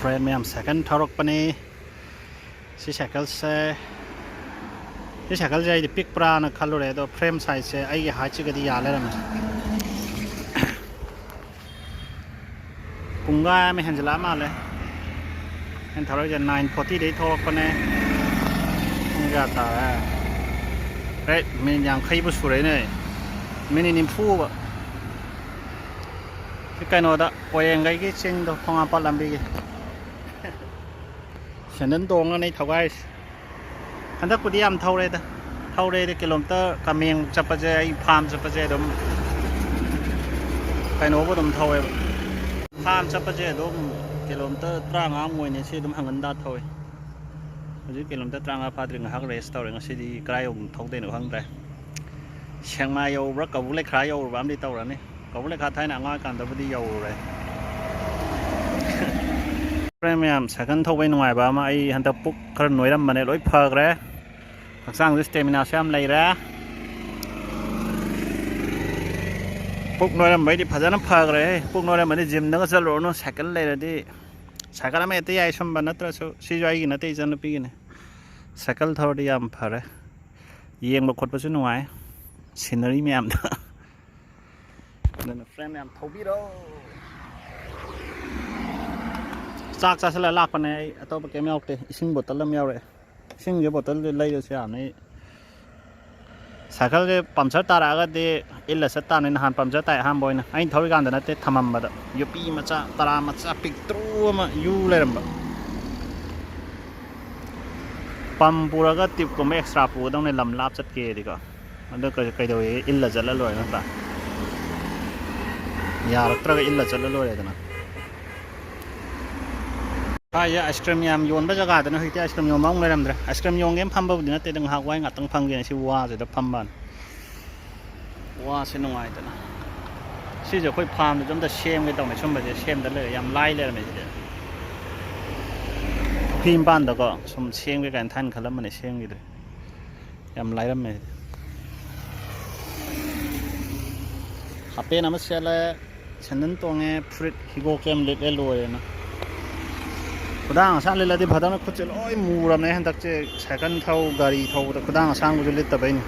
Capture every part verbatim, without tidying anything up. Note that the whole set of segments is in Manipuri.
Friend ꯃꯌꯥꯝ, ꯁꯥꯏꯀꯜ ꯊꯧꯔꯛꯄꯅꯤ꯫ ꯁꯤ ꯁꯥꯏꯀꯜꯁꯦ ꯁꯤ ꯁꯥꯏꯀꯜꯁꯦ ꯑꯩꯗꯤ ꯄꯤꯛꯄ꯭ꯔꯥꯅ ꯈꯜꯂꯨꯔꯦ, ꯑꯗꯣ ꯐ꯭ꯔꯦꯝ ꯁꯥꯏꯖꯁꯦ ꯑꯩꯒꯤ ꯍꯥꯏꯠꯁꯤꯒꯗꯤ ꯌꯥ ꯂꯩꯔꯝꯃꯦ꯫ ꯄꯨꯡꯈꯥꯏ ꯑꯃ ꯍꯦꯟꯖꯜꯂꯛꯑ ꯃꯥꯜꯂꯦ꯫ ꯑꯩꯅ ꯊꯧꯔꯛꯏꯁꯦ ꯅꯥꯏꯟ ꯐꯣꯔꯇꯤꯗꯩ ꯊꯣꯛꯂꯛꯄꯅꯦ꯫ ꯄꯨꯡ ꯀꯌꯥ ꯇꯥꯔꯦ? ꯑꯦ, ꯃꯤꯅꯤꯠ ꯌꯥꯡꯈꯩꯕꯨ ꯁꯨꯔꯦꯅꯦ꯫ ꯃꯤꯅꯤꯠ ꯅꯤꯐꯨꯕ꯫ ꯁꯤ ꯀꯩꯅꯣꯗ, ꯀꯣꯌꯦꯡꯒꯩꯒꯤ ꯆꯤꯡꯗꯣ, ꯈꯣꯡꯍꯥꯝꯄꯥꯠ ꯂꯝꯕꯤꯒꯤ꯫ ꯁꯦꯟꯗꯟ ꯇꯣꯡꯉꯒꯅꯦ ꯑꯩ ꯊꯧꯒꯥꯏꯔꯤꯁꯦ꯫ ꯍꯟꯗꯛꯄꯨꯗꯤ ꯌꯥꯝ ꯊꯧꯔꯦꯗ꯫ ꯊꯧꯔꯦꯗꯤ ꯀꯤꯂꯣꯃꯤꯇꯔ, ꯀꯃꯦꯡ ꯆꯠꯄꯁꯦ, ꯑꯩ ꯐꯥꯔꯝ ꯆꯠꯄꯁꯦ ꯑꯗꯨꯝ ꯀꯩꯅꯣꯕꯨ ꯑꯗꯨꯝ ꯊꯧꯋꯦꯕ꯫ ꯐꯥꯔꯝ ꯆꯠꯄꯁꯦ ꯑꯗꯨꯝ ꯀꯤꯂꯣꯃꯤꯇꯔ ꯇꯔꯥꯃꯉꯥꯃꯨꯛ ꯑꯣꯏꯅꯤ, ꯁꯤ ꯑꯗꯨꯝ ꯍꯪꯒꯟꯗ ꯊꯧꯋꯦ꯫ ꯍꯧꯖꯤꯛ ꯀꯤꯂꯣꯃꯤꯇꯔ ꯇꯔꯥꯃꯉꯥ ꯐꯥꯗ꯭ꯔꯤ, ꯉꯥꯏꯍꯥꯛ ꯔꯦꯁ ꯇꯧꯔꯦ꯫ ꯉꯁꯤꯗꯤ ꯀꯗꯥꯏ ꯌꯧꯅ ꯊꯧꯗꯣꯏꯅꯣ ꯈꯪꯗ꯭ꯔꯦ꯫ ꯁꯦꯛꯃꯥꯏ ꯌꯧꯔꯨꯕ꯭ꯔꯥ, ꯀꯧꯕ꯭ꯔꯨ ꯂꯩꯈ꯭ꯔꯥ ꯌꯧꯔꯨꯕ꯭ꯔꯥ ꯑꯃꯗꯤ ꯇꯧꯔꯅꯤ꯫ ꯀꯧꯕ꯭ꯔꯨ ꯂꯩꯈꯥ ꯊꯥꯏꯅ ꯑꯉꯥꯡ ꯑꯣꯏꯀꯥꯟꯗꯕꯨꯗꯤ ꯌꯧꯔꯨꯔꯦ꯫ ꯐ꯭ꯔꯦꯟ ꯃꯌꯥꯝ, ꯁꯥꯏꯀꯜ ꯊꯧꯕꯩ ꯅꯨꯡꯉꯥꯏꯕ ꯑꯃ, ꯑꯩ ꯍꯟꯗꯛ ꯄꯨꯛ ꯈꯔ ꯅꯣꯏꯔꯝꯕꯅꯦ, ꯂꯣꯏ ꯐꯈ꯭ꯔꯦ꯫ ꯍꯛꯆꯥꯡꯁꯨ ꯁ꯭ꯇꯦꯃꯤꯅꯥꯁꯨ ꯌꯥꯝ ꯂꯩꯔꯦ꯫ ꯄꯨꯛ ꯅꯣꯏꯔꯝꯕꯩꯗꯤ ꯐꯖꯅ ꯐꯈ꯭ꯔꯦ꯫ ꯄꯨꯛ ꯅꯣꯏꯔꯝꯕꯗꯤ ꯖꯤꯝꯗꯒ ꯆꯠꯂꯨꯔꯅꯨ, ꯁꯥꯏꯀꯜ ꯂꯩꯔꯗꯤ꯫ ꯁꯥꯏꯀꯜ ꯑꯃ ꯍꯦꯛꯇ ꯌꯥꯏ ꯁꯨꯝꯕ ꯅꯠꯇ꯭ꯔꯁꯨ, ꯁꯤꯁꯨ ꯑꯩꯒꯤ ꯅꯠꯇꯦ, ꯏꯆꯟꯅꯨꯄꯤꯒꯤꯅꯤ꯫ ꯁꯥꯏꯀꯜ ꯊꯧꯔꯗꯤ ꯌꯥꯝ ꯐꯔꯦ, ꯌꯦꯡꯕ ꯈꯣꯠꯄꯁꯨ ꯅꯨꯡꯉꯥꯏ, ꯁꯤꯅꯔꯤ ꯃꯌꯥꯝꯗꯣ꯫ ꯑꯗꯨꯅ ꯐ꯭ꯔꯦꯟ ꯃꯌꯥꯝ, ꯊꯧꯕꯤꯔꯣ꯫ ꯆꯥꯛ ꯆꯥꯁꯤꯜꯂ ꯂꯥꯛꯄꯅꯦ ꯑꯩ, ꯑꯇꯣꯞꯄ ꯀꯩꯝ ꯌꯥꯎꯔꯛꯇꯦ꯫ ꯏꯁꯤꯡ ꯕꯣꯇꯜ ꯑꯃ ꯌꯥꯎꯔꯛꯑꯦ꯫ ꯏꯁꯤꯡꯁꯦ ꯕꯣꯇꯜꯁꯦ ꯂꯩꯔꯁꯨ ꯌꯥꯅꯤ꯫ ꯁꯥꯏꯀꯜꯁꯦ ꯄꯝꯆꯔ ꯇꯥꯔꯛꯑꯒꯗꯤ ꯏꯜꯂ ꯆꯠ ꯇꯥꯕꯅꯤ꯫ ꯅꯍꯥꯟ ꯄꯝꯆꯔ ꯇꯥꯏ ꯑꯍꯥꯟꯕ ꯑꯣꯏꯅ꯫ ꯑꯩꯅ ꯊꯧꯔꯤꯀꯥꯟꯗ ꯅꯠꯇꯦ, ꯊꯝꯃꯝꯕꯗ ꯌꯨꯄꯤ ꯃꯆꯥ, ꯇꯔꯥ ꯃꯆꯥ ꯄꯤꯛꯇ꯭ꯔꯨ ꯑꯃ ꯌꯨ ꯂꯩꯔꯝꯕ꯫ ꯄꯝ ꯄꯨꯔꯒ ꯇ꯭ꯌꯨꯕꯀꯨꯝꯕ ꯑꯦꯛꯁꯇ꯭ꯔꯥ ꯄꯨꯒꯗꯧꯅꯦ, ꯂꯝ ꯂꯥꯞ ꯆꯠꯀꯦꯗꯤꯀꯣ꯫ ꯑꯗꯣ ꯀꯩ-, ꯀꯩꯗꯧꯋꯦ, ꯏꯜꯂ ꯆꯠꯂ ꯂꯣꯏꯔꯦ ꯅꯠꯇ꯭ꯔꯥ? ꯌꯥꯔꯛꯇ꯭ꯔꯒ ꯏꯜꯂ ꯆꯠꯂ ꯂꯣꯏꯔꯦꯗꯅ꯫ ꯁ꯭ꯋꯥꯏꯁꯦ ꯑꯥꯏꯁ ꯀ꯭ꯔꯤꯝ ꯌꯥꯝ ꯌꯣꯟꯕ ꯖꯒꯥꯗꯨꯅ ꯍꯧꯖꯤꯛꯇꯤ ꯑꯥꯏꯁ ꯀ꯭ꯔꯤꯝ ꯌꯣꯟꯕ ꯑꯃꯨꯛ ꯂꯩꯔꯝꯗ꯭ꯔꯦ꯫ ꯑꯥꯏꯁ ꯀ꯭ꯔꯤꯝ ꯌꯣꯟꯒꯦꯅ ꯐꯝꯕꯕꯨꯗꯤ ꯅꯠꯇꯦꯗ, ꯉꯥꯏꯍꯥꯛ ꯋꯥꯏ ꯉꯥꯛꯇꯪ ꯐꯝꯒꯦꯅ ꯁꯤ ꯋꯥꯁꯤꯗ ꯐꯝꯕꯅꯤ꯫ ꯋꯥꯁꯦ ꯅꯨꯡꯉꯥꯏꯗꯅ꯫ ꯁꯤꯁꯦ ꯑꯩꯈꯣꯏ ꯐꯥꯔꯝꯗꯁꯨ ꯑꯝꯇ ꯁꯦꯝꯒꯦ ꯇꯧꯅꯤ꯫ ꯁꯨꯝꯕꯁꯦ ꯁꯦꯝꯗ ꯂꯩꯔꯦ, ꯌꯥꯝ ꯂꯥꯏ ꯂꯩꯔꯝꯃꯦ ꯁꯤꯗꯤ꯫ ꯄꯨꯈ꯭ꯔꯤ ꯃꯄꯥꯟꯗꯀꯣ ꯁꯨꯝ ꯁꯦꯝꯒꯦ ꯀꯥꯏꯅ ꯊꯥꯏꯅ ꯈꯜꯂꯝꯕꯅꯦ, ꯁꯦꯝꯈꯤꯗ꯭ꯔꯦ꯫ ꯌꯥꯝ ꯂꯥꯏꯔꯝꯃꯦ ꯁꯤꯗꯤ꯫ ꯍꯥꯄꯦꯟ ꯑꯃ ꯁꯦꯠꯂꯦ, ꯁꯦꯟꯗꯟ ꯇꯣꯡꯉꯦ, ꯐꯨꯔꯤꯠ ꯍꯤꯒꯣꯛꯁꯦ ꯑꯃ ꯂꯤꯠꯂꯦ, ꯂꯣꯏꯔꯦꯅ꯫ ꯈꯨꯗꯥꯡ ꯑꯁꯥꯡ ꯂꯤꯠꯂꯗꯤ ꯐꯗꯧꯅꯤ, ꯈꯨꯠꯁꯦ ꯂꯣꯏ ꯃꯨꯔꯕꯅꯦ ꯍꯟꯗꯛꯁꯦ꯫ ꯁꯥꯏꯀꯜ ꯊꯧ, ꯒꯥꯔꯤ ꯊꯧꯕꯗ ꯈꯨꯗꯥꯡ ꯑꯁꯥꯡꯕꯁꯨ ꯂꯤꯠꯇꯕꯩꯅꯦ꯫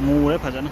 ꯃꯨꯔꯦ ꯐꯖꯅ꯫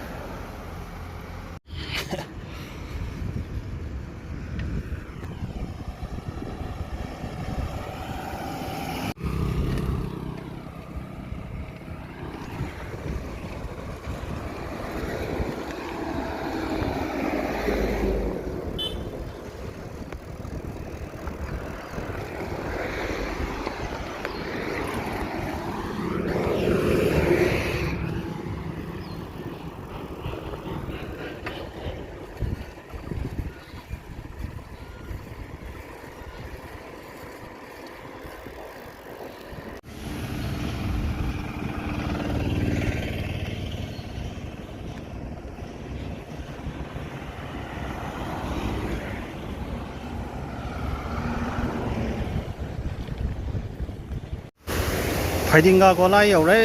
ꯐꯩꯗꯤꯡꯒꯥ ꯒꯣꯂꯥꯏ ꯌꯧꯔꯦ꯫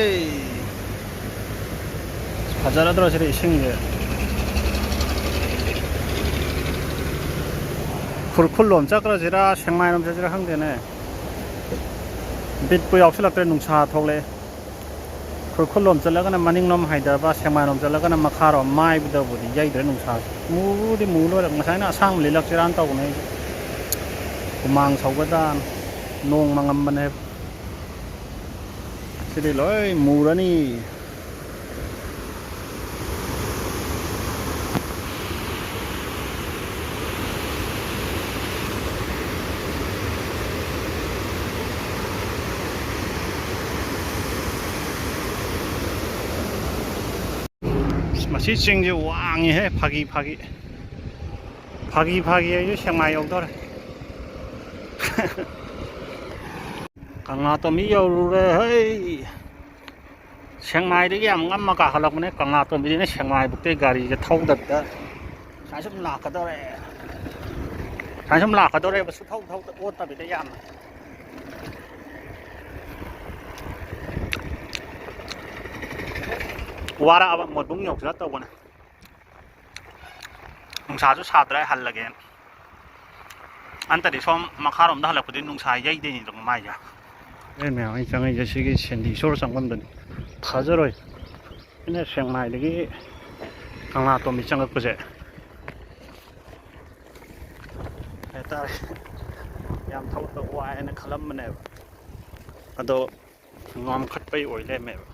ꯐꯖꯔꯗ꯭ꯔꯣ ꯁꯤꯗꯤ ꯏꯁꯤꯡꯁꯦ? ꯈꯨꯔꯈꯨꯜ ꯂꯣꯝ ꯆꯠꯈ꯭ꯔꯁꯤꯔꯥ, ꯁꯦꯡꯃꯥꯏꯔꯣꯝ ꯆꯠꯁꯤꯔꯥ ꯈꯪꯗꯦꯅꯦ꯫ ꯕꯤꯠꯄꯨ ꯌꯥꯎꯁꯤꯜꯂꯛꯇ꯭ꯔꯦ, ꯅꯨꯡꯁꯥ ꯊꯣꯛꯂꯛꯑꯦ꯫ ꯈꯨꯔꯈꯨꯜꯂꯣꯝ ꯆꯠꯂꯒꯅ ꯃꯅꯤꯡꯂꯣꯝ ꯍꯥꯏꯊꯕ, ꯁꯦꯛꯃꯥꯏꯔꯣꯝ ꯆꯠꯂꯒꯅ ꯃꯈꯥꯔꯣꯝ꯫ ꯃꯥꯏꯕꯗꯕꯨꯗꯤ ꯌꯩꯗ꯭ꯔꯦ ꯅꯨꯡꯁꯥꯁꯦ꯫ ꯃꯨꯕꯨꯗꯤ ꯃꯨ ꯂꯣꯏꯔꯦ꯫ ꯉꯁꯥꯏꯅ ꯑꯁꯥꯡꯕ ꯂꯤꯠꯂꯛꯁꯤꯔꯥꯅ ꯇꯧꯕꯅꯦ ꯑꯩꯁꯦ꯫ ꯍꯨꯃꯥꯡ ꯁꯧꯒꯗ꯭ꯔꯥꯅ꯫ ꯅꯣꯡ ꯃꯪꯉꯝꯕꯅꯦ꯫ ꯁꯤꯗꯤ ꯂꯣꯏ ꯃꯨꯔꯅꯤ꯫ ꯃꯁꯤ ꯆꯤꯡꯁꯦ ꯋꯥꯡꯉꯤꯍꯦ, ꯐꯥꯒꯤ ꯐꯥꯒꯤ꯫ ꯐꯥꯒꯤ ꯐꯥꯒꯤ ꯑꯩꯁꯨ ꯁꯦꯛꯃꯥꯏ ꯌꯧꯗꯧꯔꯦ꯫ ꯀꯪꯂꯥꯇꯣꯝꯕꯤ ꯌꯧꯔꯨꯔꯦ ꯍꯩ꯫ ꯁꯦꯛꯃꯥꯏꯗꯒꯤ ꯌꯥꯝ ꯉꯝꯃ ꯀꯥꯈꯠꯂꯛꯄꯅꯦ꯫ ꯀꯪꯂꯥꯇꯣꯝꯕꯤꯗꯩꯅ ꯁꯦꯛꯃꯥꯏꯕꯨꯛꯇꯩ ꯒꯥꯔꯤꯁꯦ ꯊꯧꯗꯕꯤꯗ ꯁꯨꯃꯥꯏ ꯁꯨꯝ ꯂꯥꯛꯀꯗꯧꯔꯦ꯫ ꯁꯨꯃꯥꯏ ꯁꯨꯝ ꯂꯥꯛꯀꯗꯧꯔꯦꯕ, ꯁꯨꯊꯧ ꯊꯧꯗ ꯑꯣꯠꯇꯕꯤꯗ ꯌꯥꯝꯅ꯫ ꯋꯥꯔꯛꯑꯕ ꯃꯣꯠꯕꯨꯡ ꯌꯧꯁꯤꯜꯂ ꯇꯧꯕꯅꯦ꯫ ꯅꯨꯡꯁꯥꯁꯨ ꯁꯥꯗ꯭ꯔꯦ, ꯍꯜꯂꯒꯦꯅ꯫ ꯍꯟꯇꯗꯤ ꯁꯣꯝ ꯃꯈꯥꯔꯣꯝꯗ ꯍꯜꯂꯛꯄꯗꯤ ꯅꯨꯡꯁꯥ ꯌꯩꯗꯣꯏꯅꯤꯗꯣ ꯃꯃꯥꯏꯁꯦ꯫ ꯍꯣꯔꯦꯟ ꯃꯌꯥꯝ ꯑꯩ ꯆꯪꯉꯛꯏꯁꯦ ꯁꯤꯒꯤ ꯁꯦꯟꯗꯤ ꯁꯣꯔ ꯆꯪꯐꯝꯗꯨꯅꯤ꯫ ꯊꯥꯖꯔꯣꯏ꯫ ꯑꯩꯅ ꯁꯦꯛꯃꯥꯏꯗꯒꯤ ꯀꯪꯂꯥꯇꯣꯝꯕꯤ ꯆꯪꯉꯛꯄꯁꯦ ꯍꯥꯏꯇꯥꯔꯦ, ꯌꯥꯝ ꯊꯧꯕ ꯋꯥꯏꯅ ꯈꯜꯂꯝꯕꯅꯦꯕ꯫ ꯑꯗꯣ ꯉꯝꯈꯠꯄꯩ ꯑꯣꯏ ꯂꯩꯔꯝꯃꯦꯕ꯫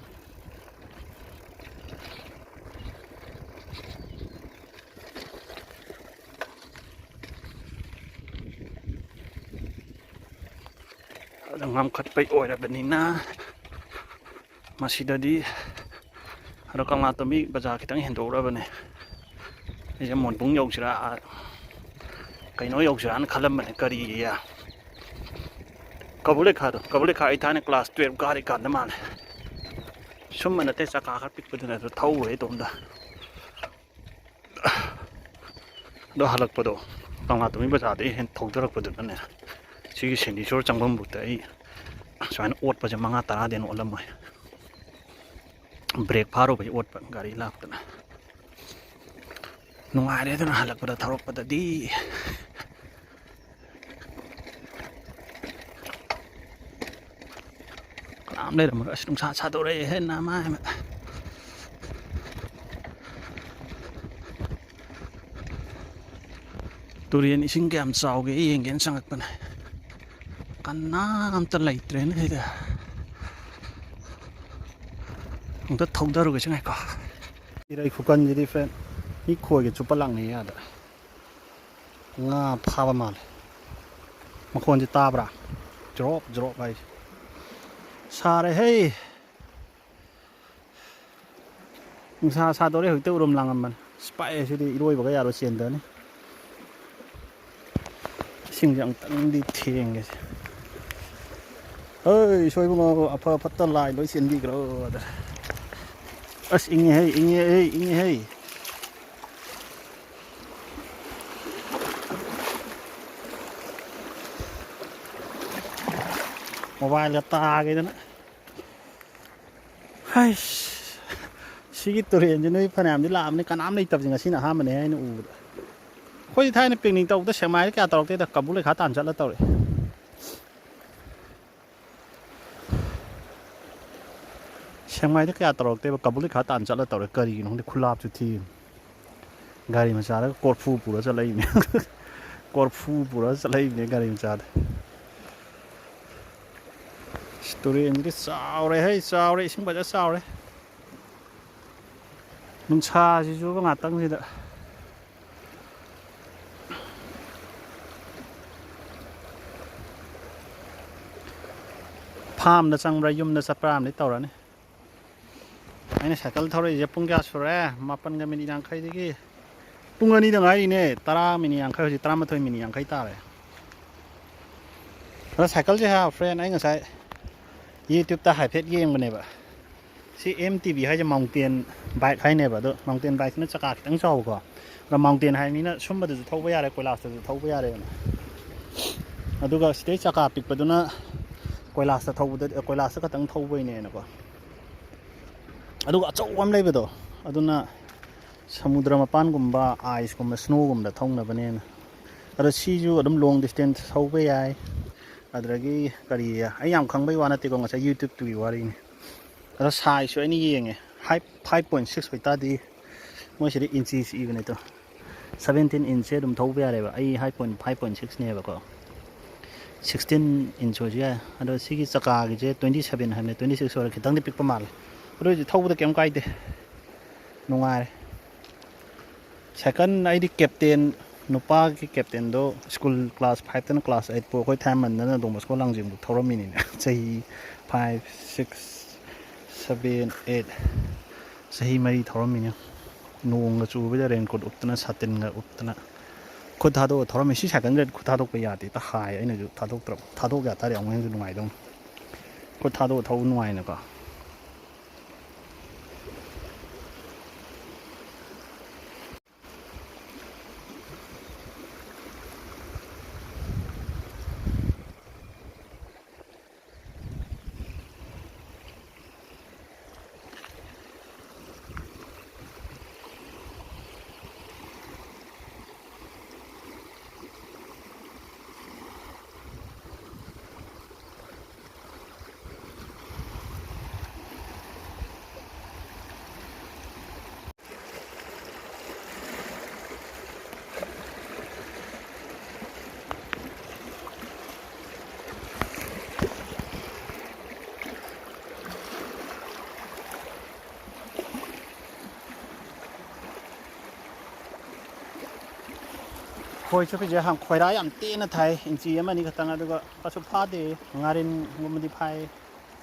ꯑꯗꯨ ꯉꯝꯈꯠꯄꯩ ꯑꯣꯏꯔꯕꯅꯤꯅ ꯃꯁꯤꯗꯗꯤ, ꯑꯗꯣ ꯀꯪꯂꯥꯇꯣꯝꯕꯤ ꯕꯖꯥꯔ ꯈꯤꯇꯪ ꯍꯦꯟꯗꯣꯛꯎꯔꯕꯅꯦ꯫ ꯑꯩꯁꯦ ꯃꯣꯟꯕꯨꯡ ꯌꯧꯁꯤꯔꯥ, ꯀꯩꯅꯣ ꯌꯧꯁꯤꯔꯥꯅ ꯈꯜꯂꯝꯕꯅꯦ, ꯀꯔꯤꯌꯦ, ꯀꯕꯨꯂꯦꯈꯥꯗꯣ꯫ ꯀꯕꯨꯂꯦꯈꯥ ꯑꯩ ꯊꯥꯏꯅ ꯀ꯭ꯂꯥꯁ ꯇꯨꯌꯦꯜꯞ ꯀꯥꯔꯤꯀꯥꯟꯗ ꯃꯥꯜꯂꯦ꯫ ꯁꯨꯝꯕ ꯅꯠꯇꯦ, ꯆꯀꯥ ꯈꯔ ꯄꯤꯛꯄꯗꯨꯅ ꯑꯗꯨ ꯊꯧꯔꯦ ꯏꯇꯣꯝꯗ꯫ ꯑꯗꯣ ꯍꯜꯂꯛꯄꯗꯣ ꯀꯪꯂꯥꯇꯣꯝꯕꯤ ꯕꯖꯥꯔꯗꯒꯤ ꯍꯦꯟ ꯊꯧꯗꯔꯛꯄꯗꯨꯅꯅꯦ, ꯁꯤꯒꯤ ꯁꯦꯟꯗꯤ ꯁꯣꯔ ꯆꯪꯐꯝꯕꯨꯛꯇ ꯑꯩ ꯁꯨꯃꯥꯏꯅ ꯑꯣꯠꯄꯁꯦ ꯃꯉꯥ ꯇꯔꯥꯗꯤ ꯍꯦꯟꯅ ꯑꯣꯠꯂꯝꯃꯣꯏ꯫ ꯕ꯭ꯔꯦꯛ ꯐꯥꯔꯨꯕꯩ ꯑꯣꯠꯄ ꯒꯥꯔꯤ ꯂꯥꯛꯇꯅ꯫ ꯅꯨꯡꯉꯥꯏꯔꯦ ꯑꯗꯨꯅ ꯍꯜꯂꯛꯄꯗ ꯊꯧꯔꯛꯄꯗꯗꯤ꯫ ꯀꯅꯥꯝ ꯂꯩꯔꯝꯃꯔꯣꯏ꯫ ꯑꯁ, ꯅꯨꯡꯁꯥ ꯁꯥꯗꯣꯔꯛꯑꯦꯍꯦ ꯅꯃꯥꯏ ꯃꯠ꯫ ꯇꯨꯔꯦꯟ ꯏꯁꯤꯡ ꯀꯌꯥꯝ ꯆꯥꯎꯒꯦ ꯌꯦꯡꯒꯦꯅ ꯆꯪꯉꯛꯄꯅꯦ꯫ ꯀꯅꯥꯝꯇ ꯂꯩꯇ꯭ꯔꯦꯅꯦ ꯁꯤꯗ꯫ ꯑꯝꯇ ꯊꯧꯗꯔꯨꯒꯦꯁꯦ, ꯉꯥꯏꯈꯣ꯫ ꯏꯔꯩ ꯈꯨꯀꯟꯁꯤꯗꯤ friend, ꯃꯤ ꯈꯣꯏꯒ ꯆꯨꯞꯄ ꯂꯥꯛꯅꯩ ꯑꯥꯗ꯫ ꯉꯥ ꯐꯥꯕ ꯃꯥꯜꯂꯦ꯫ ꯃꯈꯣꯟꯁꯦ ꯇꯥꯕ꯭ꯔꯥ? ꯖ꯭ꯔꯣꯞ ꯖ꯭ꯔꯣꯞ ꯍꯥꯏꯁꯦ꯫ ꯁꯥꯔꯦ ꯍꯦ꯫ ꯅꯨꯡꯁꯥ ꯁꯥꯗꯣꯔꯦ, ꯍꯧꯖꯤꯛꯇ ꯎꯔꯨꯝ ꯂꯥꯡꯉꯝꯕꯅꯦ꯫ ꯑꯁ, ꯄꯥꯛꯑꯦ ꯁꯤꯗꯤ, ꯏꯔꯣꯏꯕꯒ ꯌꯥꯔꯣꯏ, ꯆꯦꯟꯊꯅꯤ꯫ ꯏꯁꯤꯡꯁꯦ ꯑꯃꯨꯛꯇꯪꯗꯤ ꯊꯦꯡꯒꯦꯁꯦ꯫ ꯍꯣꯏ, ꯏꯁꯣꯏ ꯏꯕꯨꯡꯉꯣ, ꯑꯐ ꯐꯠꯇ ꯂꯥꯏ ꯂꯣꯏ ꯆꯦꯟꯕꯤꯈ꯭ꯔꯣ ꯑꯗ꯫ ꯑꯁ, ꯏꯪꯉꯦ ꯍꯩ, ꯏꯪꯉꯦ ꯍꯩ, ꯏꯪꯉꯦ ꯍꯩ꯫ ꯃꯣꯕꯥꯏꯜꯒ ꯇꯥꯒꯦꯗꯅ꯫ ꯍꯩꯁ, ꯁꯤꯒꯤ ꯇꯨꯔꯦꯟꯁꯦ ꯅꯣꯏ ꯐꯅꯌꯥꯝꯗꯤ ꯂꯥꯛꯑꯕꯅꯤ, ꯀꯅꯥꯝ ꯂꯩꯇꯕꯁꯦ ꯉꯁꯤꯅ ꯑꯍꯥꯟꯕꯅꯦ ꯑꯩꯅ ꯎꯕꯗ꯫ ꯑꯩꯈꯣꯏꯗꯤ ꯊꯥꯏꯅ picnic ꯇꯧꯕꯗ ꯁꯦꯛꯃꯥꯏꯗ ꯀꯌꯥ ꯇꯧꯔꯛꯇꯦꯗ, ꯀꯕꯨ ꯂꯩꯈꯥ ꯇꯥꯟ ꯆꯠꯂ ꯇꯧꯔꯛꯑꯦ꯫ ꯁꯦꯛꯃꯥꯏꯗ ꯀꯌꯥ ꯇꯧꯔꯛꯇꯦꯕ, ꯀꯕꯨ ꯂꯩꯈꯥ ꯇꯥꯟ ꯆꯠꯂ ꯇꯧꯔꯛꯑꯦ꯫ ꯀꯔꯤꯒꯤꯅꯣ ꯈꯪꯗꯦ, ꯈꯨꯂꯥꯞꯁꯨ ꯊꯤ꯫ ꯒꯥꯔꯤ ꯃꯆꯥꯗꯒ ꯀꯣꯔꯐꯨ ꯄꯨꯔ ꯆꯠꯂꯛꯏꯅꯦ꯫ ꯀꯣꯔꯐꯨ ꯄꯨꯔ ꯆꯠꯂꯛꯏꯅꯦ ꯒꯥꯔꯤ ꯃꯆꯥꯗ꯫ ꯑꯁ, ꯇꯨꯔꯦꯟꯁꯤꯗꯤ ꯆꯥꯎꯔꯦ ꯍꯩ, ꯆꯥꯎꯔꯦ, ꯏꯁꯤꯡ ꯐꯖꯅ ꯆꯥꯎꯔꯦ꯫ ꯅꯨꯡꯁꯥꯁꯤꯁꯨ ꯉꯥꯛꯇꯪꯁꯤꯗ꯫ ꯐꯥꯝꯗ ꯆꯪꯕ꯭ꯔꯥ ꯌꯨꯝꯗ ꯆꯠꯄ꯭ꯔꯥ ꯑꯃꯗꯤ ꯇꯧꯔꯅꯤ꯫ ꯑꯩꯅ ꯁꯥꯏꯀꯜ ꯊꯧꯔꯛꯏꯁꯦ ꯄꯨꯡ ꯀꯌꯥ ꯁꯨꯔꯦ? ꯃꯥꯄꯟꯒ ꯃꯤꯅꯤꯠ ꯌꯥꯡꯈꯩꯗꯒꯤ꯫ ꯄꯨꯡ ꯑꯅꯤꯗ ꯉꯥꯏꯔꯤꯅꯦ, ꯇꯔꯥ ꯃꯤꯅꯤꯠ ꯌꯥꯡꯈꯩ, ꯍꯧꯖꯤꯛ ꯇꯔꯥꯃꯥꯊꯣꯏ ꯃꯤꯅꯤꯠ ꯌꯥꯡꯈꯩ ꯇꯥꯔꯦ꯫ ꯑꯗꯣ ꯁꯥꯏꯀꯜꯁꯦ ꯍꯥ, friend, ꯑꯩ ꯉꯁꯥꯏ YouTube-ꯇ ꯍꯥꯏꯐꯦꯠ ꯌꯦꯡꯕꯅꯦꯕ꯫ ꯁꯤ M T B ꯍꯥꯏꯁꯦ mountain bike ꯍꯥꯏꯅꯦꯕ꯫ ꯑꯗꯣ mountain bike-ꯁꯤꯅ ꯆꯀꯥ ꯈꯤꯇꯪ ꯆꯥꯎꯕꯀꯣ꯫ ꯑꯗꯣ mountain ꯍꯥꯏꯕꯅꯤꯅ ꯁꯨꯝꯕꯗꯁꯨ ꯊꯧꯕ ꯌꯥꯔꯦ, ꯀꯣꯏꯂꯥꯁꯇꯁꯨ ꯊꯧꯕ ꯌꯥꯔꯦꯅ꯫ ꯑꯗꯨꯒ ꯁꯤꯗꯩ ꯆꯀꯥ ꯄꯤꯛꯄꯗꯨꯅ ꯀꯣꯏꯂꯥꯁꯇ ꯊꯧꯕꯗ, ꯀꯣꯏꯂꯥꯁꯇ ꯈꯛꯇꯪ ꯊꯧꯕꯩꯅꯦꯅꯀꯣ꯫ ꯑꯗꯨꯒ ꯑꯆꯧꯕ ꯑꯃ ꯂꯩꯕꯗꯣ, ꯑꯗꯨꯅ ꯁꯃꯨꯗ꯭ꯔ ꯃꯄꯥꯟꯒꯨꯝꯕ, ice-ꯀꯨꯝꯕ, snow-ꯒꯨꯝꯕꯗ ꯊꯧꯅꯕꯅꯦꯅ꯫ ꯑꯗꯣ ꯁꯤꯁꯨ ꯑꯗꯨꯝ long distance ꯊꯧꯕ ꯌꯥꯏ꯫ ꯑꯗꯨꯗꯒꯤ ꯀꯔꯤ, ꯑꯩ ꯌꯥꯝ ꯈꯪꯕꯩ ꯋꯥ ꯅꯠꯇꯦꯀꯣ, ꯉꯁꯥꯏ YouTube-ꯇꯨꯒꯤ ꯋꯥꯔꯤꯅꯤ꯫ ꯑꯗꯣ size-ꯁꯨ ꯑꯩꯅ ꯌꯦꯡꯉꯦ, five, five point six ꯑꯣꯏꯇꯥꯔꯗꯤ, ꯃꯣꯏꯁꯤꯗ inches ꯏꯕꯅꯦ ꯑꯗꯣ꯫ Seventeen inch-ꯁꯦ ꯑꯗꯨꯝ ꯊꯧꯕ ꯌꯥꯔꯦꯕ꯫ ꯑꯩ five point, five point six-ꯅꯦꯕꯀꯣ꯫ Sixteen inch ꯑꯣꯏꯁꯨ ꯌꯥꯏ꯫ ꯑꯗꯣ ꯁꯤꯒꯤ ꯆꯀꯥꯒꯤꯁꯦ twenty seven ꯍꯥꯏꯕꯅꯦ, twenty six ꯑꯣꯏꯔ ꯈꯤꯇꯪꯗꯤ ꯄꯤꯛꯄ ꯃꯥꯜꯂꯦ꯫ ꯑꯗꯨ ꯑꯣꯏꯔꯁꯨ ꯊꯧꯕꯗ ꯀꯩꯝ ꯀꯥꯏꯗꯦ, ꯅꯨꯡꯉꯥꯏꯔꯦ꯫ ꯁꯥꯏꯀꯜ ꯑꯩꯗꯤ captain, ꯅꯨꯄꯥꯒꯤ captain-ꯗꯣ school class five-ꯇꯅ class eight ꯐꯥꯎ ꯑꯩꯈꯣꯏ ꯊꯥꯏꯃꯟꯗꯅ Don Bosco ꯂꯥꯡꯖꯤꯡꯕꯨ ꯊꯧꯔꯝꯃꯤꯅꯤꯅꯦ꯫ ꯆꯍꯤ five, six, seven, eight, ꯆꯍꯤ ꯃꯔꯤ ꯊꯧꯔꯝꯃꯤꯅꯦ꯫ ꯅꯣꯡꯒ ꯆꯨꯕꯗ raincoat ꯎꯞꯇꯅ, ꯁꯥꯇꯤꯟꯒ ꯎꯞꯇꯅ꯫ ꯈꯨꯠ ꯊꯥꯗꯣꯛꯑ ꯊꯧꯔꯝꯃꯤ꯫ ꯁꯤ ꯁꯥꯏꯀꯜꯁꯦ ꯈꯨꯠ ꯊꯥꯗꯣꯛꯄ ꯌꯥꯗꯦ, ꯍꯦꯛꯇ ꯍꯥꯏ꯫ ꯑꯩꯅꯁꯨ ꯊꯥꯗꯣꯛꯇ꯭ꯔꯕ꯫ ꯊꯥꯗꯣꯛ ꯌꯥ ꯇꯥꯔꯗꯤ ꯑꯃꯨꯛ ꯍꯦꯟꯅ ꯅꯨꯡꯉꯥꯏꯗꯧꯅꯤ꯫ ꯈꯨꯠ ꯊꯥꯗꯣꯛꯑ ꯊꯧꯕ ꯅꯨꯡꯉꯥꯏꯅꯀꯣ꯫ ꯈꯣꯏ ꯆꯨꯞꯄꯤꯁꯦ ꯍꯥꯟ ꯈꯣꯏꯔꯥ ꯌꯥꯝ ꯇꯦꯟꯅ ꯊꯥꯏ, ꯏꯟꯆꯤ ꯑꯃ ꯑꯅꯤ ꯈꯛꯇꯪ, ꯑꯗꯨꯒ ꯀꯩꯁꯨ ꯐꯥꯗꯦ꯫ ꯉꯥꯔꯤꯟꯒꯨꯝꯕꯗꯤ ꯐꯥꯏ,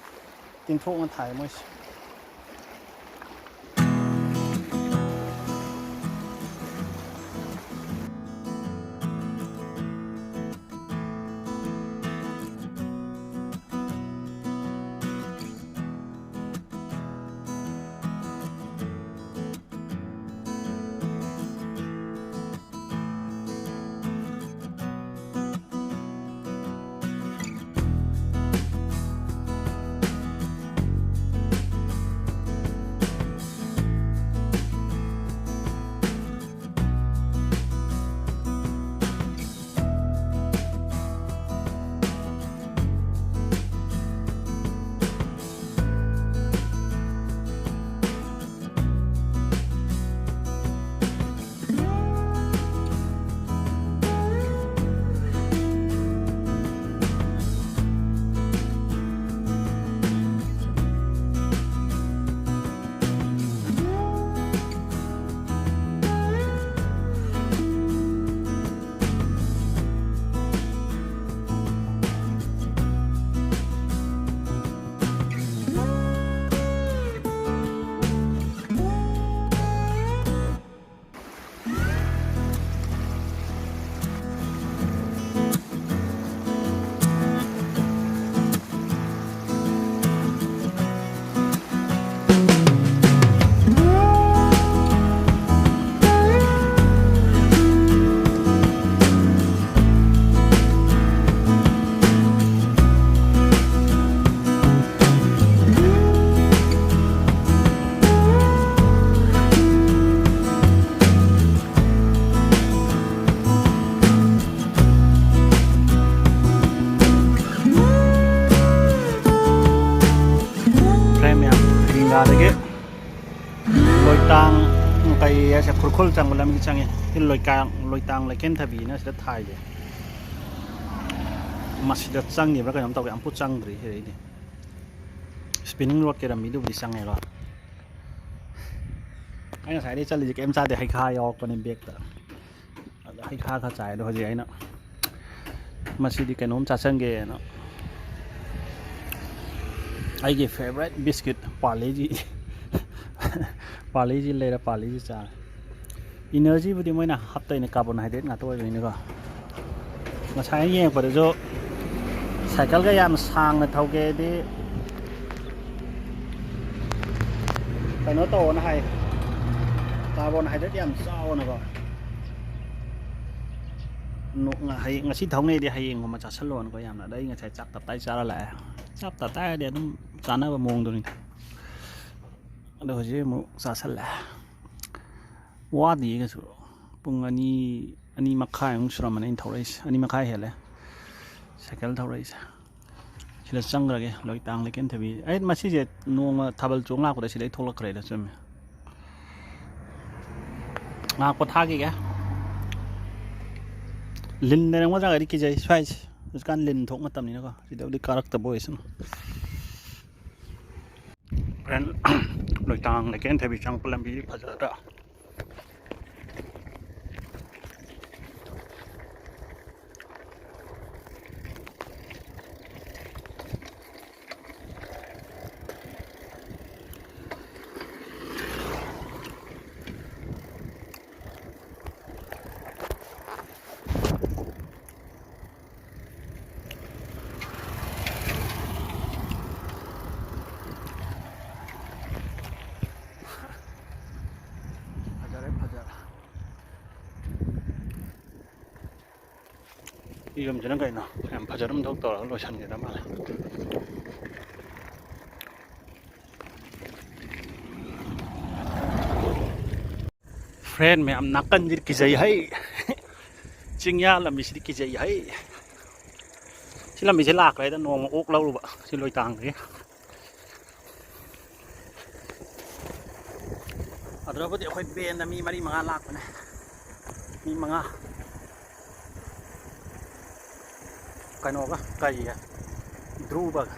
ꯇꯤꯟꯊꯣꯛꯅ ꯊꯥꯏ ꯃꯣꯏꯁꯦ꯫ Friend ꯃꯌꯥꯝ, ꯔꯤꯡꯒꯥꯗꯒꯤ ꯂꯣꯏꯇꯥꯡ, ꯀꯩ ꯍꯥꯏꯁꯦ, ꯈꯨꯔꯈꯨꯜ ꯆꯪꯕ ꯂꯝꯕꯤ ꯆꯪꯉꯦ꯫ ꯁꯤ ꯂꯣꯏꯀꯥꯡ, ꯂꯣꯏꯇꯥꯡ ꯂꯩꯀꯦꯟꯊꯕꯤꯅ ꯁꯤꯗ ꯊꯥꯏꯁꯦ꯫ ꯃꯁꯤꯗ ꯆꯪꯉꯤꯕ꯭ꯔꯥ ꯀꯩꯅꯣꯝ ꯇꯧꯋꯦ, ꯑꯃꯨꯛꯐꯥꯎ ꯆꯪꯗ꯭ꯔꯤ ꯁꯤꯗꯩꯗꯤ꯫ Spinning road ꯀꯤ ꯂꯝꯕꯤꯗꯨꯕꯨꯗꯤ ꯆꯪꯉꯦꯀꯣ꯫ ꯑꯩ ꯉꯁꯥꯏꯗꯩ ꯆꯠꯂꯤꯁꯦ ꯀꯩꯝ ꯆꯥꯗꯦ, ꯍꯩꯈꯥ ꯌꯥꯎꯔꯛꯄꯅꯦ bag ꯇ꯫ ꯑꯗ ꯈꯥ ꯈꯥ ꯆꯥꯏ꯫ ꯑꯗꯣ ꯍꯧꯖꯤꯛ ꯑꯩꯅ ꯃꯁꯤꯗꯤ ꯀꯩꯅꯣꯝ ꯆꯥꯁꯟꯒꯦꯅ ꯑꯩꯒꯤ favourite biscuit Parle-G, Parle-G ꯂꯩꯔ Parle-G ꯆꯥꯔꯦ꯫ Energy-ꯕꯨꯗꯤ ꯃꯣꯏꯅ ꯍꯥꯞꯇꯣꯏꯅꯦ, carbohydrate ꯉꯥꯛꯇ ꯑꯣꯏꯕꯅꯤꯅꯀꯣ꯫ ꯉꯁꯥꯏ ꯌꯦꯡꯉꯛꯄꯗꯁꯨ ꯁꯥꯏꯀꯜꯒ ꯌꯥꯝ ꯁꯥꯡꯅ ꯊꯧꯒꯦꯗꯤ ꯀꯩꯅꯣ ꯇꯧꯑꯣꯅ ꯍꯥꯏ, carbohydrate ꯌꯥꯝ ꯆꯥꯎꯑꯣꯅꯀꯣ꯫ ꯅꯣ-, ꯉ-, ꯍꯌꯦꯡ, ꯉꯁꯤ ꯊꯧꯅꯩꯗꯤ ꯍꯌꯦꯡꯒꯨꯝꯕ ꯆꯥꯁꯤꯜꯂꯣꯅꯀꯣ ꯌꯥꯝꯅ꯫ ꯑꯗ ꯑꯩ ꯉꯁꯥꯏ ꯆꯥꯛ ꯇꯞꯇꯥꯏ ꯆꯥꯔ ꯂꯥꯛꯑꯦ꯫ ꯆꯥꯛ ꯇꯞꯇꯥꯏ ꯍꯥꯏꯗꯤ ꯑꯗꯨꯝ ꯆꯥꯅꯕ ꯃꯑꯣꯡꯗꯨꯅꯤꯗ꯫ ꯑꯗꯣ ꯍꯧꯖꯤꯛ ꯑꯃꯨꯛ ꯆꯥꯁꯤꯜꯂꯦ꯫ ꯋꯥꯗꯤꯌꯦ ꯀꯩꯁꯨ꯫ ꯄꯨꯡ ꯑꯅꯤ, ꯑꯅꯤ ꯃꯈꯥꯏꯃꯨꯛ ꯁꯨꯔꯝꯃꯅꯤ ꯑꯩꯅ ꯊꯧꯔꯛꯏꯁꯦ꯫ ꯑꯅꯤ ꯃꯈꯥꯏ ꯍꯦꯜꯂꯦ ꯁꯥꯏꯀꯜ ꯊꯧꯔꯛꯏꯁꯦ꯫ ꯁꯤꯗ ꯆꯪꯈ꯭ꯔꯒꯦ, ꯂꯣꯏꯇꯥꯡ ꯂꯩꯀꯦꯟꯊꯕꯤ꯫ ꯑꯩ ꯃꯁꯤꯁꯦ ꯅꯣꯡꯃ ꯊꯥꯕꯜ ꯆꯣꯡ ꯂꯥꯛꯄꯗ ꯁꯤꯗꯩ ꯊꯣꯛꯂꯛꯈ꯭ꯔꯦꯗ, ꯆꯨꯝꯃꯦ꯫ ꯉꯥꯏꯍꯥꯛ ꯄꯣꯊꯥꯈꯤꯒꯦ꯫ ꯂꯤꯟ ꯂꯩꯔꯝꯒꯗ꯭ꯔꯥꯒꯗꯤ ꯀꯤꯖꯩ ꯁ꯭ꯋꯥꯏꯁꯦ꯫ ꯍꯧꯖꯤꯛꯀꯥꯟ ꯂꯤꯟ ꯊꯣꯛ ꯃꯇꯝꯅꯤꯅꯀꯣ, ꯁꯤꯗꯕꯨꯗꯤ ꯀꯥꯔꯛꯇꯕ ꯑꯣꯏꯁꯅꯨ꯫ ꯍꯣꯔꯦꯟ ꯂꯣꯏꯇꯥꯡ ꯂꯩꯀꯦꯟꯊꯕꯤ ꯆꯪꯉꯛꯄ ꯂꯝꯕꯤ ꯐꯖꯗ꯭ꯔꯥ? ꯐꯖꯔꯦ, ꯐꯖꯔꯦ꯫ ꯁꯤ ꯌꯨꯝꯁꯤꯅ ꯀꯩꯅꯣ ꯌꯥꯝ ꯐꯖꯅ ꯑꯃ ꯇꯧꯔꯒ ꯂꯣꯏꯁꯤꯟꯒꯗꯕ ꯃꯥꯜꯂꯦ꯫ Friend ꯃꯌꯥꯝ, ꯅꯥꯀꯟꯁꯤꯗꯤ ꯀꯤꯖꯩ ꯍꯩ꯫ ꯆꯤꯡꯌꯥ ꯂꯝꯕꯤꯁꯤꯗꯤ ꯀꯤꯖꯩ ꯍꯩ꯫ ꯁꯤ ꯂꯝꯕꯤꯁꯦ ꯂꯥꯛꯈ꯭ꯔꯦꯗ, ꯅꯣꯡꯃ ꯑꯣꯛ ꯂꯧꯔꯨꯕ ꯁꯤ ꯂꯣꯏꯇꯥꯡꯗꯒꯤ꯫ ꯑꯗꯨꯗꯕꯨꯗꯤ ꯑꯩꯈꯣꯏ van-ꯗ ꯃꯤ ꯃꯔꯤ ꯃꯉꯥ ꯂꯥꯛꯄꯅꯦ꯫ ꯃꯤ ꯃꯉꯥ꯫ ꯀꯩꯅꯣꯒ ꯀꯔꯤꯒ, ꯙ꯭ꯔꯨꯕꯒ,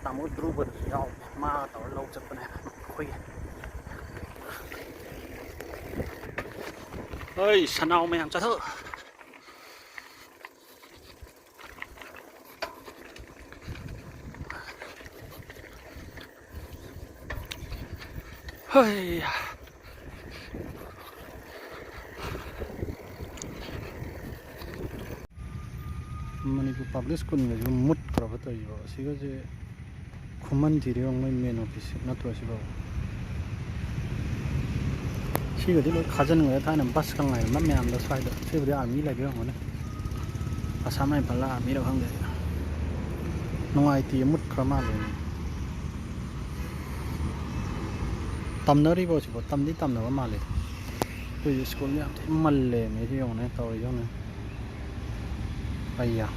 ꯇꯥꯃꯣ ꯙ꯭ꯔꯨꯕꯗꯨꯁꯨ ꯌꯥꯎꯕꯅꯦ꯫ ꯃꯥꯒ ꯇꯧꯔ ꯂꯧ ꯆꯠꯄꯅꯦ ꯑꯩꯈꯣꯏꯒꯤ꯫ ꯍꯣꯏ, ꯁꯅꯥꯎ ꯃꯌꯥꯝ ꯆꯠꯊꯣꯛ꯫ ꯍꯣꯏ꯫ ꯃꯅꯤꯄꯨꯔ ꯄꯕ꯭ꯂꯤꯛ ꯁ꯭ꯀꯨꯜꯒꯁꯨ ꯃꯨꯠꯈ꯭ꯔꯕ ꯇꯧꯔꯤꯕ ꯑꯁꯤꯒꯁꯦ꯫ ꯈꯨꯃꯟ ꯊꯤꯔꯤꯕ ꯃꯣꯏ ꯃꯦꯟ ꯑꯣꯐꯤꯁ ꯅꯠꯇ꯭ꯔꯣ ꯁꯤꯕꯣ? ꯁꯤꯒꯗꯤ ꯂꯣꯏ ꯈꯥꯖꯤꯟꯈ꯭ꯔꯦ, ꯊꯥꯏꯅ ꯕꯁꯀ ꯉꯥꯏꯔꯝꯕ ꯃꯌꯥꯝꯗꯣ ꯁ꯭ꯋꯥꯏꯗ꯫ ꯁꯤꯕꯨꯗꯤ ꯑꯥꯔꯃꯤ ꯂꯩꯕ ꯑꯣꯏꯔꯝꯒꯅꯤ, ꯑꯁꯥꯝ ꯔꯥꯏꯐꯜꯂ ꯑꯥꯔꯃꯤꯔ ꯈꯪꯗꯦ꯫ ꯅꯨꯡꯉꯥꯏꯇꯦ, ꯃꯨꯠꯈ꯭ꯔ ꯃꯥꯜꯂꯦ꯫ ꯇꯝꯅꯔꯤꯕꯣ ꯁꯤꯕꯣ? ꯇꯝꯗꯤ ꯇꯝꯅꯕ ꯃꯥꯜꯂꯦ꯫ ꯑꯩꯈꯣꯏ ꯁ꯭ꯀꯨꯜ ꯌꯥꯝ ꯊꯤ ꯃꯜꯂꯦ ꯃꯤ꯫ ꯁꯤ ꯌꯦꯡꯉꯨꯅꯦ ꯇꯧꯔꯤꯁꯦ ꯌꯦꯡꯉꯨꯅꯦ꯫ ꯑꯩꯌꯥ꯫